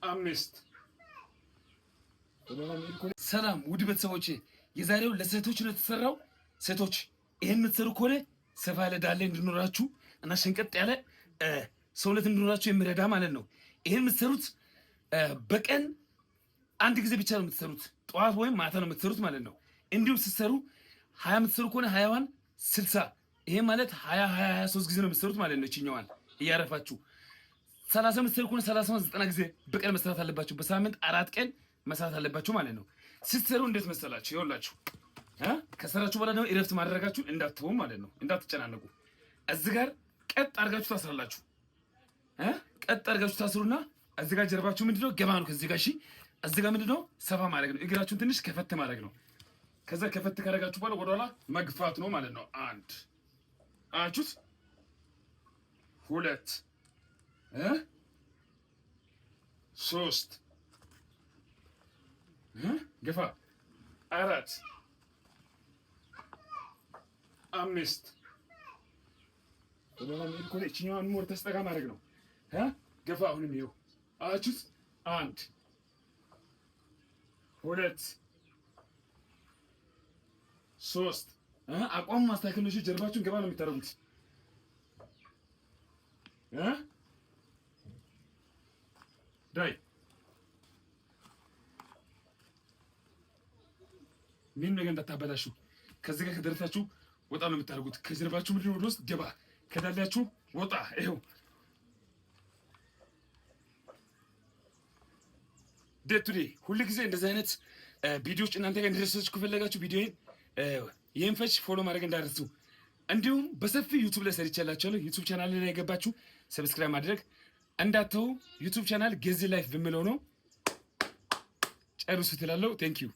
አምስት። ሰላም ውድ ቤተሰቦቼ፣ የዛሬው ለሴቶች ነው የተሰራው። ሴቶች ይሄን የምትሰሩ ከሆነ ሰፋ ያለ ዳሌ እንዲኖራችሁ እና ሸንቀጥ ያለ ሰውነት እንዲኖራችሁ የሚረዳ ማለት ነው። ይሄን የምትሰሩት በቀን አንድ ጊዜ ብቻ ነው የምትሰሩት፣ ጠዋት ወይም ማታ ነው የምትሰሩት ማለት ነው። እንዲሁም ስትሰሩ 20 የምትሰሩ ከሆነ 20ዋን 60፣ ይሄ ማለት 20 20 23 ጊዜ ነው የምትሰሩት ማለት ነው። ይችኛዋን እያረፋችሁ 30 የምትሰሩ ከሆነ 30 90 ጊዜ በቀን መስራት አለባችሁ። በሳምንት 4 ቀን መስራት አለባችሁ ማለት ነው። ስትሰሩ እንዴት መሰላችሁ? ይኸውላችሁ ከሰራችሁ በኋላ ደግሞ እረፍት ማድረጋችሁ እንዳትተው ማለት ነው፣ እንዳትጨናነቁ። እዚህ ጋር ቀጥ አድርጋችሁ ታስራላችሁ። ቀጥ አድርጋችሁ ታስሩና እዚህ ጋር ጀርባችሁ ምንድነው ገባ ነው ከዚህ ጋር እሺ። እዚህ ጋር ምንድነው ሰፋ ማድረግ ነው። እግራችሁን ትንሽ ከፈት ማድረግ ነው። ከዛ ከፈት ካደረጋችሁ በኋላ ወደኋላ መግፋት ነው ማለት ነው። አንድ አያችሁት፣ ሁለት፣ ሶስት፣ ግፋ፣ አራት፣ አምስት። ይችኛዋን more ተስጠጋ ማድረግ ነው። ገፋ። አሁንም ይኸው አያችሁት፣ አንድ፣ ሁለት፣ ሶስት። አቋም ማስተካከል ነው። ጀርባችሁን ገባ ነው የምታደርጉት። ዳይ ምንም ነገር እንዳታበላሹ። ከዚህ ጋር ከደረታችሁ ወጣ ነው የምታደርጉት። ከጀርባችሁ ምንድን ወደ ውስጥ ገባ፣ ከዳላችሁ ወጣ። ይኸው day to day ሁል ጊዜ እንደዚህ አይነት ቪዲዮዎች እናንተ ጋር እንዲደርሳችሁ ከፈለጋችሁ ቪዲዮን ይህን page follow ማድረግ እንዳትረሱ። እንዲሁም በሰፊ YouTube ላይ ሰርቼላችኋለሁ። YouTube channel ላይ የገባችሁ subscribe ማድረግ እንዳትተው። YouTube channel ገዚ Life በሚለው ነው። ጨርሱ ትላለው። Thank you.